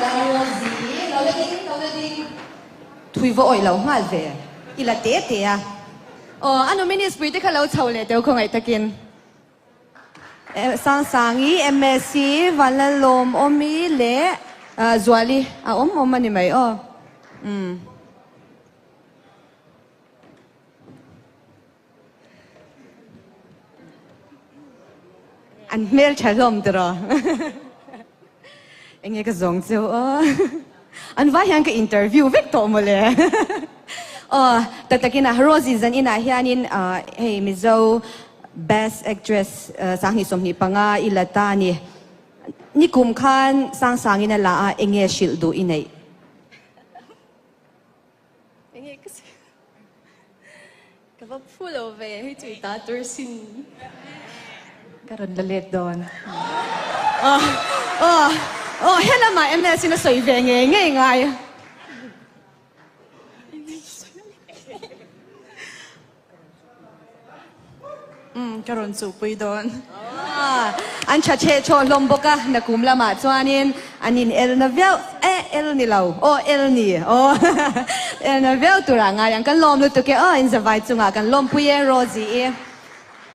a Rosie lo la ding lo la ding thui va awih lo nghal ve i la te te a. Aw a nominees pui te kha lo chho leh teu khawngaih takin. Sangsangi, MSc, Vanlalawmawmi leh Zuali a awm awm a ni mai aw. Umm. An hmel tha hlawm tiraw? Enge ka zawng chu aw. An vai hian ka interview vek tawh mawle. Aw, tak takin a Rosie zan inah hianin hei Mizo best actress 2025 i la ta a ni. Nikum khan Sangsangin a la a, enge hrilh duh i neih? Enge ka sawi ka va phu lo ve hei chu i ta tur sin. Ka rawn la let dawn. Aw aw aw helamah MS in a sawi ve ngei ngei ngai. Umm ka rawn chuhpui dawn. An tha chhe chhaw hlawm bawk a, nakum lamah chuanin an in el na viau e el ni lo aw el ni aw el na viau turah ngai ang kan lawm lutuk e aw in zavai chungah kan lawmpui e Rosie i.